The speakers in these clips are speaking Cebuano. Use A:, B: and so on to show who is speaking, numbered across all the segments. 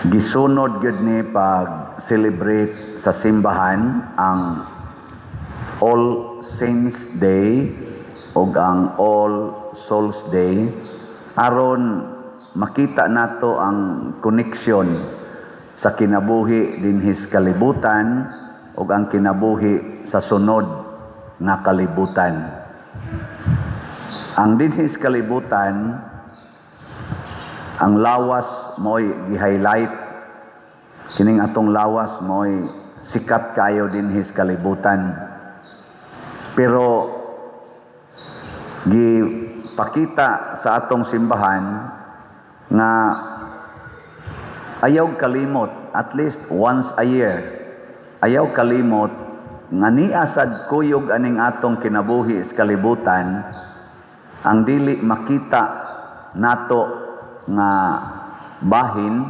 A: Gisunod gyud ni pag celebrate sa simbahan ang All Saints Day ug ang All Souls Day aron makita nato ang connection sa kinabuhi dinhis kalibutan ug ang kinabuhi sa sunod nga kalibutan. Ang dinhis kalibutan, ang lawas mo'y gi-highlight. Kining atong lawas mo'y sikat kayo dinhis kalibutan. Pero gipakita sa atong simbahan nga ayaw kalimot, at least once a year, ayaw kalimot nga nia sad kuyog aning atong kinabuhi sa kalibutan ang dili makita nato nga bahin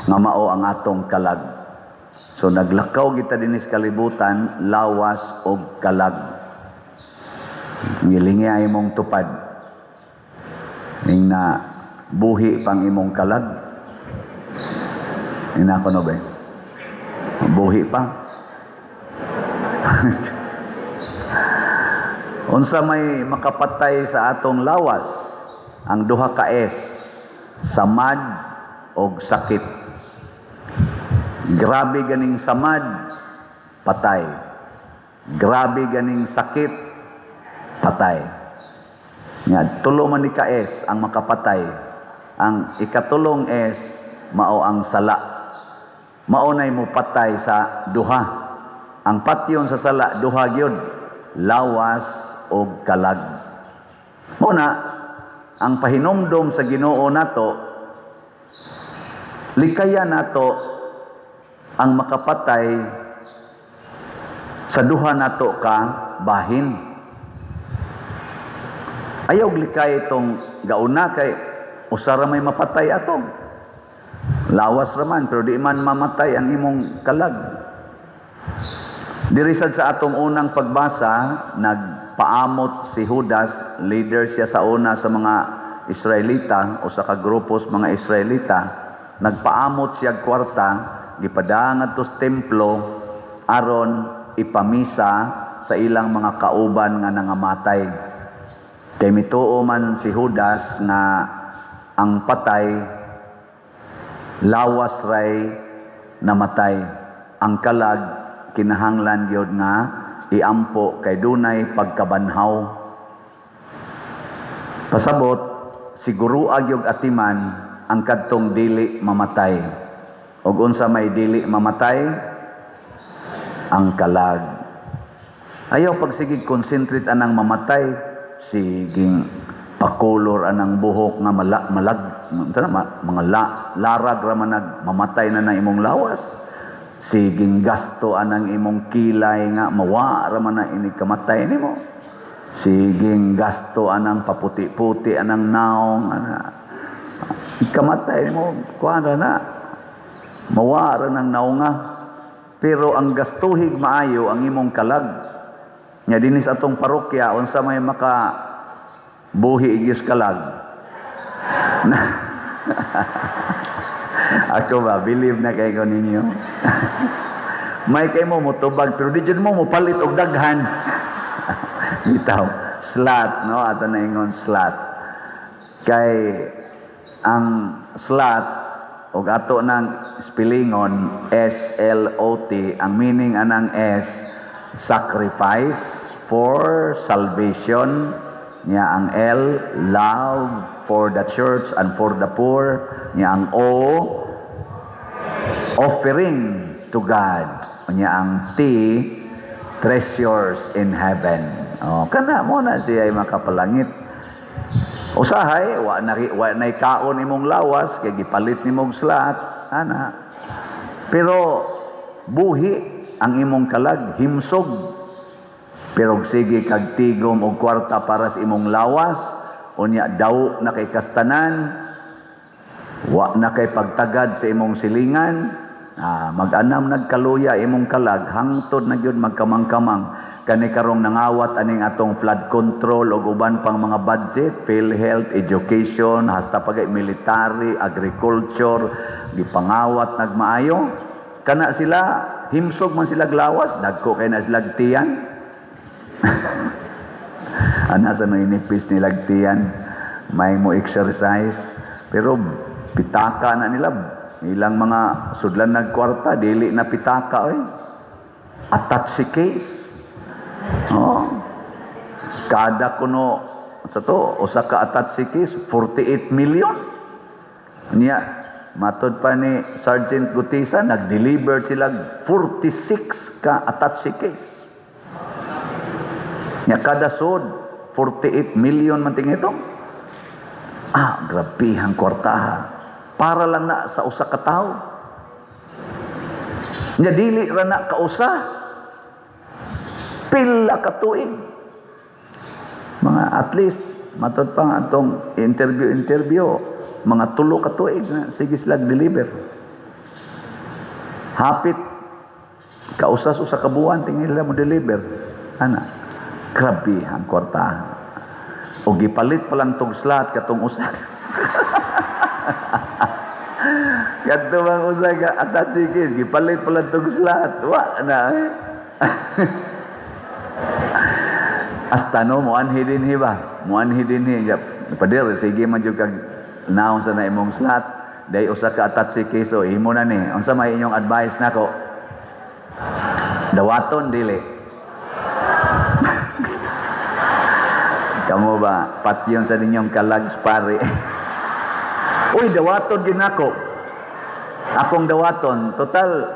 A: nga mao ang atong kalag. So naglakaw kita dinhi sa kalibutan, lawas og kalag. Ngilingi ay imong tupad. Ning na buhi pang imong kalag. Ina ko no ba? Buhi pa. Unsa may makapatay sa atong lawas? Ang duha ka S, samad og sakit. Grabe ganing samad, patay. Grabe ganing sakit, patay. Nga tulo man ni ka S ang makapatay. Ang ikatulong S mao ang sala. Mao nay mo patay sa duha. Ang patyon sa sala duha gyud, lawas og kalag. Mao na ang pahinumdom sa Ginoo nato, likaya nato ang makapatay sa duha nato ka bahin. Ayaw likay itong gauna kay usa ra may mapatay atong lawas raman, pero di man mamatay ang imong kalag. Diri sad sa atong unang pagbasa, nagpaamot si Judas, leader siya sa una sa mga Israelita o sa kagrupos mga Israelita. Nagpaamot siya kwarta, gipadaan ngadto sa templo aron ipamisa sa ilang mga kauban nga nangamatay. Kay mituo man si Judas nga ang patay lawas ray namatay, ang kalag kinahanglan gyud nga iampo kay dunay pagkabanhaw. Pasabot siguro gyud atiman ang kadtong dili mamatay. Og unsa may dili mamatay? Ang kalag. Ayaw pagsigig concentrate anang mamatay, siging pakulor anang buhok nga malag, mga larag ra man nag mamatay na na imong lawas. Siging gasto anang imong kilay nga mawa ra man na inig kamatay nimo. Siging gasto anang paputi-puti anang naong ana ikamatay nimo, kuan ra na, mawa ra nang naunga. Pero ang gastuhig maayo ang imong kalag. Nya dinhi sa atong parokya, unsa may maka buhi igyos kalag? Ako ba, believe na kay ko ninyo. May kay mo motubag pero di jud mo mopalit og daghan. Bitaw, slat, no? Ato na ingon slat. Kay ang slat og ato nang spellingon S L O T, ang meaning anang S, sacrifice for salvation. Nya ang L, love for the church and for the poor. Nya ang O, offering to God. Nya ang T, treasures in heaven. Oh, kana mo na siya ay makapalangit. Usahay wa na kaon imong lawas kay gipalit nimong slat ana. Pero buhi ang imong kalag, himsog. Pero sige kag tigom og kwarta para sa imong lawas, unya daw na kay kastanan, wa na kay pagtagad sa imong silingan, mag-anam nagkaluya imong kalag, hangtod na gyud magkamang-kamang. Kani karong nangawat aning atong flood control ug uban pang mga budget, PhilHealth, education, hasta pagay military, agriculture, gipangawat nagmaayo. Kana sila himsog man sila lawas, dagko kay na sila tiyan. Ana sa no inipis nilag tiyan, may mo exercise, pero pitaka na nila ilang mga sudlan nagkwarta, dili na pitaka oy. Attache case. Oh. Kada kuno sa to usa ka attache case 48 million. Niya matod pa ni Sergeant Gutisa, nag-deliver sila 46 ka attache case. Nya kada sud 48 million man ting ito. Ah, grabe ang kwartaha. Para lang na sa usa ka tawo. Nya dili ra na kausa. Pila ka tuig. Mga at least matod pa nga atong interview, mga 3 ka tuig na sige sila deliver. Hapit kausas usa ka buwan tingil mo deliver. Ana, grabe ang kwarta. O gipalit pa lang tong slot katong usa. Kadto bang usa ka attache case, gipalit pa lang tong slot. Wa na eh. Hasta no, muanhi dinhi ba? Muanhi dinhi. Pader, sige man jud kag naon sa na imong slot. Day usa ka attache case, o imo na ni. Unsa may inyong advice nako? Dawaton dili. Kamo ba patyon sa ninyong kalags pare. Uy, dawaton din ako. Akong dawaton, total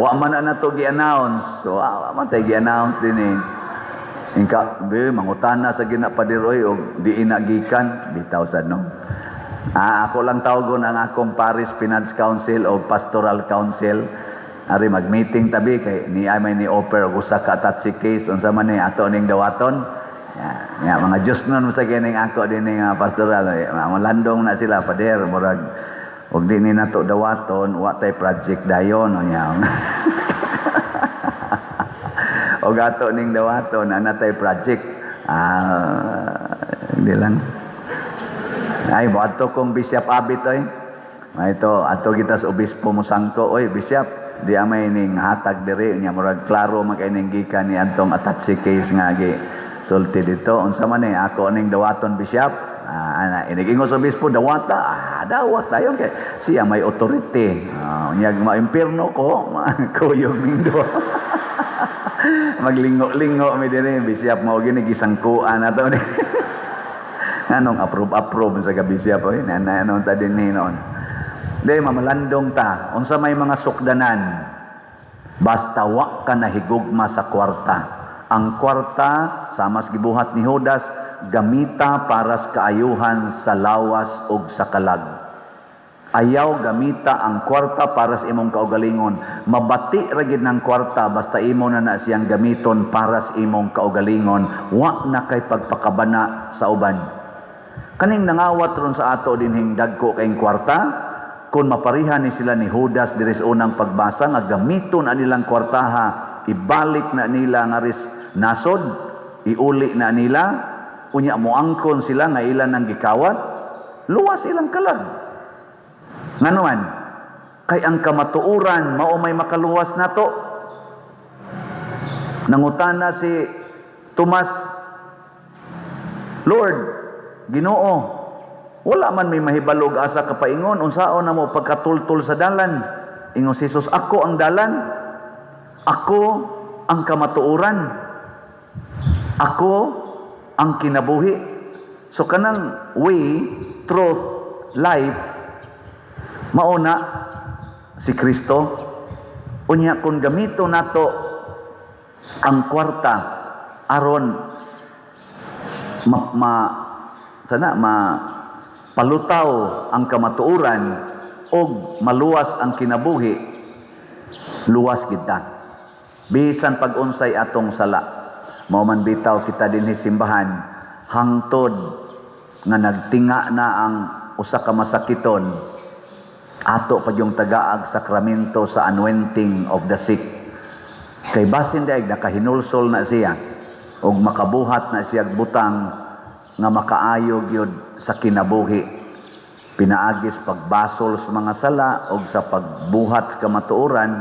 A: wa man na nato gi-announce. So, wa man tay gi-announce din eh. Inka, be, mangutana sa ginapadir oy og di inagikan, bitaw sad no. Ah, ako lang tawgon ang akong Parish Finance Council o Pastoral Council. Ari mag-meeting tabi kay ni ay may ni offer og usa ka attache case unsa man ni ato ning dawaton. Ya, ya mga Diyos nun sa kining ako dinhi nga pastoral, malandong na sila pader murag og di ni nato dawaton, wa tay project dayon nya. Og ato ning dawaton ana tay project. Ah, hindi lang. Ay moadto kong Bishop Abit oy. Ito ato kita sa obispo mosangko oy Bishop, di amay ning hatag diri nya murag klaro man kay ning gikan ni antong attache case nga gi sulti dito. Unsa man ni ako ning dawaton Bishop? Ah, ana inigingon sa obispo dawata, ah dawat tayo kay siya may authority. Ah, unya maimpierno ko, kuyog ning duha. Maglingo-lingo mi diri Bishop mao gini gisangkuan ato ni. Anong approve-approve sa Bishop oy, na ano ta dinhi noon. Di mamalandong ta unsa may mga sukdanan. Basta wa ka nahigugma sa kwarta. Ang kwarta sama sa gibuhat ni Judas, gamita para sa kaayuhan sa lawas ug sa kalag. Ayaw gamita ang kwarta para sa imong kaugalingon. Mabati ra gid ng kwarta basta imo na na siyang gamiton para sa imong kaugalingon. Wa na kay pagpakabana sa uban. Kaning nangawat ron sa ato dinhing dagko kayong kwarta, kung maparihan ni sila ni Judas diri sa unang pagbasa nga gamiton ang nilang kwartaha, ibalik na nila nga ris nasod, iuli na nila, unya moangkon sila nga ilan ang gikawat, luwas ilang kalag. Nganuan, kay ang kamatuoran mao may makaluwas nato. Nangutana si Tomas, Lord, Ginoo, wala man may mahibalog asa kapaingon, unsaon na mo pagkatultol sa dalan. Ingon si Jesus, ako ang dalan, ako ang kamatuoran, ako ang kinabuhi. So kanang way, truth, life, mauna si Kristo. Unya kung gamito nato ang kwarta aron ma, ma sana ma palutaw ang kamatuoran og maluwas ang kinabuhi, luwas kita. Bisan pag-unsay atong sala, mao man bitaw kita dinhi simbahan hangtod nga nagtinga na ang usa ka masakiton, ato pa yung tagaag sakramento sa anointing of the sick. Kay basin daig nakahinulsol na siya og makabuhat na siya butang nga makaayo gyud sa kinabuhi, pinaagis pagbasol sa mga sala og sa pagbuhat sa kamatuoran.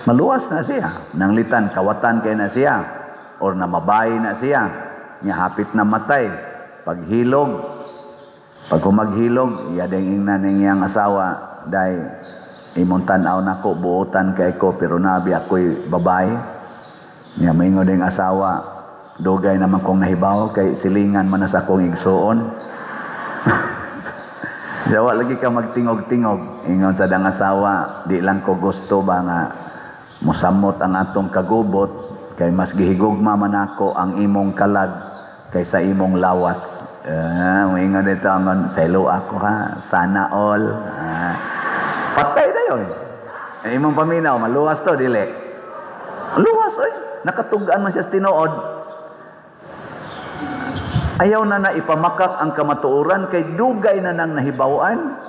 A: Maluwas na siya. Nanglitan kawatan kay na siya or namabay na siya nya hapit na matay. Paghilog, pag humaghilog, iya ding ingnan ning iyang asawa, "Day, imong tan-aw nako, buotan kay ko, pero nabi ako'y babae." Nya maingon ding asawa, "Dugay naman kong nahibaw kay silingan man na sa akong igsuon." Jawa lagi ka magtingog-tingog. Ingon sa dang asawa, "Di lang ko gusto ba nga musamot ang atong kagubot kay mas gihigugma man ako ang imong kalag kaysa imong lawas." Moingon dito ang selo ako ha, sana all. Patay na yun. Imong paminaw, maluwas to, dili? Luwas, oy. Nakatugaan man siya sa tinuod. Ayaw na na ipamakak ang kamatuoran kay dugay na nang nahibawan.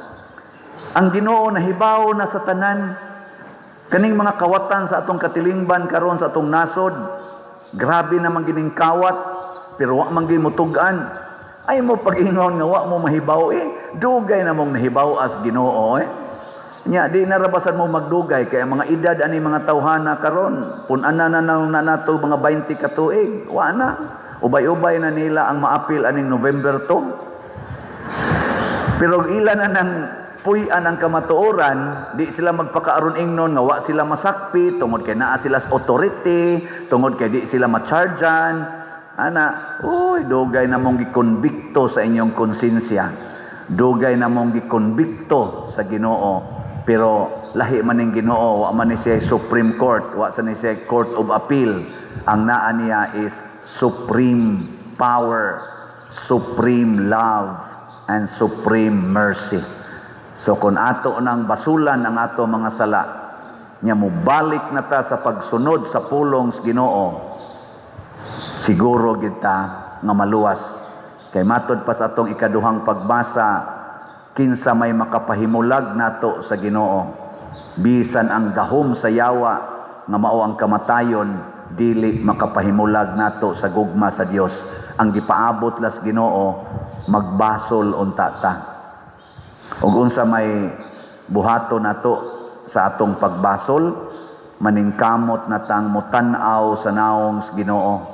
A: Ang Ginoo nahibaw na sa tanan. Kaning mga kawatan sa atong katilingban karon sa atong nasod, grabe naman gining kawat, pero wa man gimutug-an. Ay mo pag-ingon nga wa mo mahibaw eh. Dugay na mong nahibaw as Ginoo eh. Nya di na rabasan mo magdugay kay ang mga edad ani mga tawhana karon, pun-ana na na nato mga 20 ka tuig, wa na. Ubay-ubay na nila ang maapil aning November 2. Pero ila na nang puy-an ang kamatuoran, di sila magpakaaron ingnon nga wa sila masakpi tungod kay naa sila sa authority, tungod kay di sila ma-chargean. Ana, uy, dugay na mong gikonbikto sa inyong konsensya. Dugay na mong gikonbikto sa Ginoo. Pero lahi man ning Ginoo, wa man ni siya Supreme Court, wa sa ni siya Court of Appeal. Ang naa niya is supreme power, supreme love, and supreme mercy. So kung ato nang basulan ang ato mga sala, nya mobalik na ta sa pagsunod sa pulong sa Ginoo, siguro kita nga maluwas. Kay matod pa sa atong ikaduhang pagbasa, kinsa may makapahimulag nato sa Ginoo? Bisan ang gahom sa yawa nga mao ang kamatayon, dili makapahimulag nato sa gugma sa Dios. Ang gipaabot las Ginoo, magbasol unta ta. Ug unsa may buhato nato sa atong pagbasol? Maningkamot na tang mutan-aw sa naong sa Ginoo.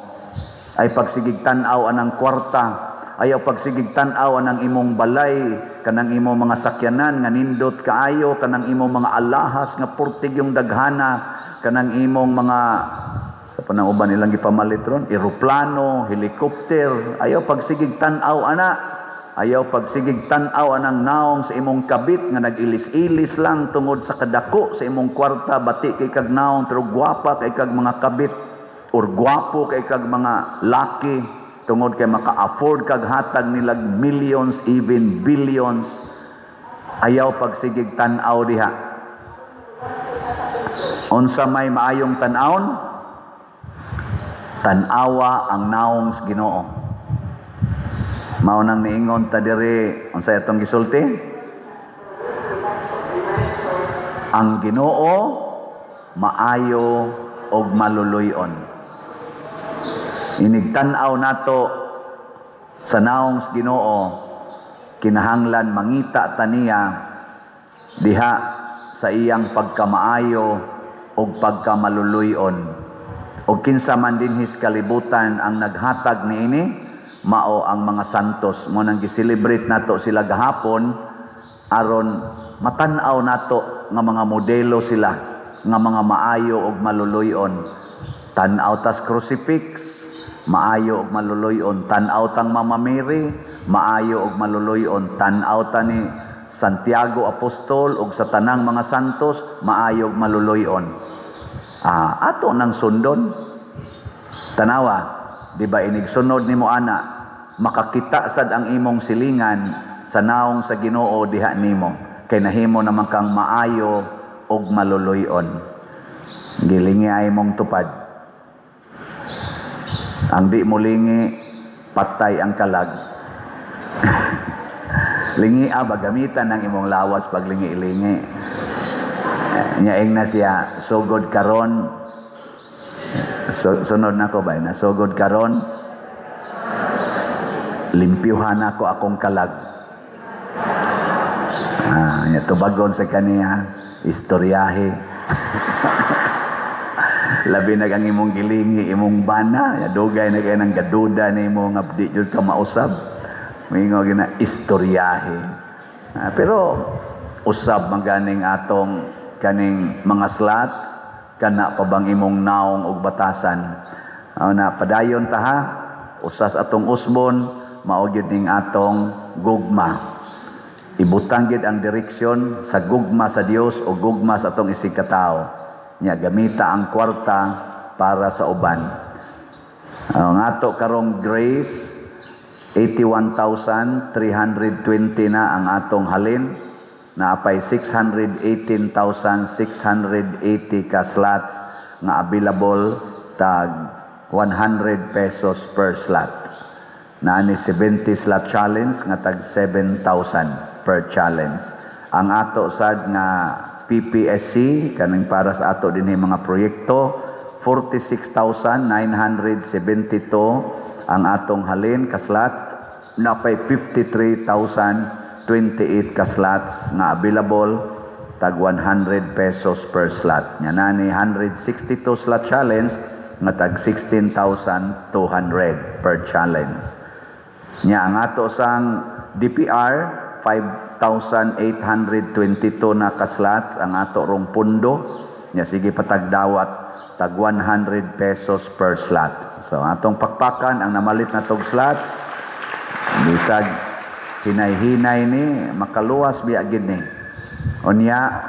A: Ay pagsigig tan-aw anang kwarta, ayaw pagsigig tan-aw anang imong balay, kanang imong mga sakyanan nga nindot kaayo, kanang imong mga alahas nga purtig yung daghana, kanang imong mga sa panang uban ilang gipamalit ron, eroplano, helicopter. Ayaw pagsigig tan-aw ana. Ayaw pagsigig tan-aw anang naong sa imong kabit nga nag-ilis-ilis lang tungod sa kadako sa imong kwarta, bati kay kag naong pero gwapa kay kag mga kabit or gwapo kay kag mga laki tungod kay maka-afford kag hatag nilag millions, even billions. Ayaw pagsigig tan-aw diha. Unsa may maayong tan-awon? Tan-awa ang naong sa Ginoo. Mao nang niingon ta diri, unsa atong gisulti? Ang Ginoo maayo og maluluy-on. Inig tan-aw nato sa naong sa Ginoo, kinahanglan mangita ta niya diha sa iyang pagkamaayo og pagkamaluluy-on. Og kinsa man dinhi sa kalibutan ang naghatag niini, mao ang mga santos. Mo nang gi-celebrate nato sila gahapon aron matan-aw nato nga mga modelo sila nga mga maayo og maluluy-on. Tan-aw tas crucifix, maayo og maluluy-on. Tan-aw tang Mama Mary, maayo og maluluy-on. Tan-aw ta ni Santiago Apostol og sa tanang mga santos, maayo og maluluy-on. Ato nang sundon. Tanawa, di ba inig sunod nimo ana, makakita sad ang imong silingan sa naong sa Ginoo diha nimo, kay nahimo naman kang maayo og maluluy-on. Gilingi ay mong tupad. Ang di mo lingi, patay ang kalag. Lingi ba gamitan ng imong lawas pag lingi-lingi. Nya ingna siya, "Sugod karon," so, sunod nako ba na, "Sugod karon, limpyuhan ako akong kalag." Ah, nya tubagon sa kaniya, "Istoryahe." Labi na kang imong gilingi, imong bana, ya dugay na kay nang gaduda nimo nga di jud ka mausab. Mingo gina, "Istoryahe." Ah, pero usab man ganing atong kaning mga slots, kana pa bang imong naong og batasan. Na padayon ta ha, usas atong usbon, mao gyud ning atong gugma. Ibutang gyud ang direksyon sa gugma sa Dios o gugma sa atong isigkatawo. Nya gamita ang kwarta para sa uban. Ang ato karong grace, 81,320 na ang atong halin, naapay 618,680 ka slots nga available, tag 100 pesos per slot. Naani 70 slot challenge nga tag 7,000 per challenge. Ang ato sad nga PPSC, kaning para sa ato dinhi mga proyekto, 46,972 ang atong halin ka slots, napay 53,028 ka slots nga available, tag 100 pesos per slot. Nya nani 162 slot challenge nga tag 16,200 per challenge. Nya ang ato sang DPR, 5,822 na ka slots ang ato rong pundo. Nya sige patagdawat tag 100 pesos per slot. So atong pakpakan ang namalit na tog slot. Bisag hinay-hinay ni, makaluwas biya gid ni. Unya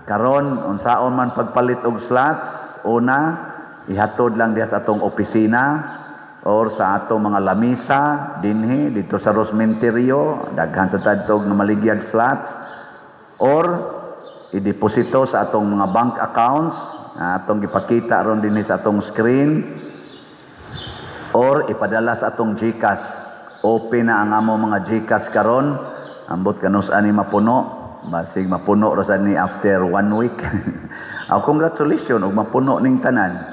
A: karon, unsaon man pagpalit og slots? Una, ihatod lang diha sa atong opisina or sa atong mga lamisa dinhi dito sa Rosmenterio, daghan sa tadtog nga maligyag slots, or ideposito sa atong mga bank accounts na atong gipakita ron dinhi sa atong screen, or ipadala sa atong GCash. Open na ang amo mga GCash karon. Ambot kanus ani mapuno, basig mapuno ra sad ni after one week. Oh, congratulations og mapuno ning tanan.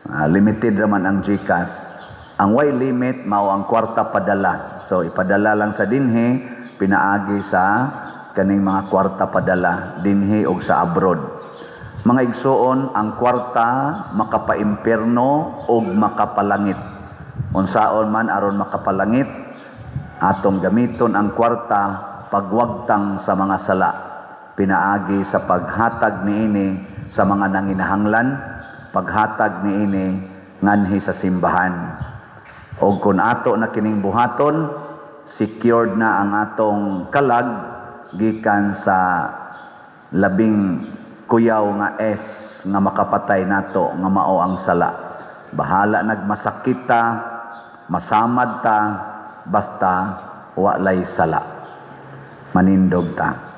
A: Ah, limited raman ang GCash. Ang way limit mao ang kwarta padala. So ipadala lang sa dinhi pinaagi sa kaning mga kwarta padala dinhi og sa abroad. Mga igsuon, ang kwarta makapaimpierno og makapalangit. Unsaon man aron makapalangit? Atong gamiton ang kwarta pagwagtang sa mga sala pinaagi sa paghatag niini sa mga nanginahanglan, paghatag niini nganhi sa simbahan. Og kung ato na kining buhaton, secured na ang atong kalag gikan sa labing kuyaw nga S nga makapatay nato, nga mao ang sala. Bahala nagmasakit ta, masamad ta, basta walay sala. Manindog ta.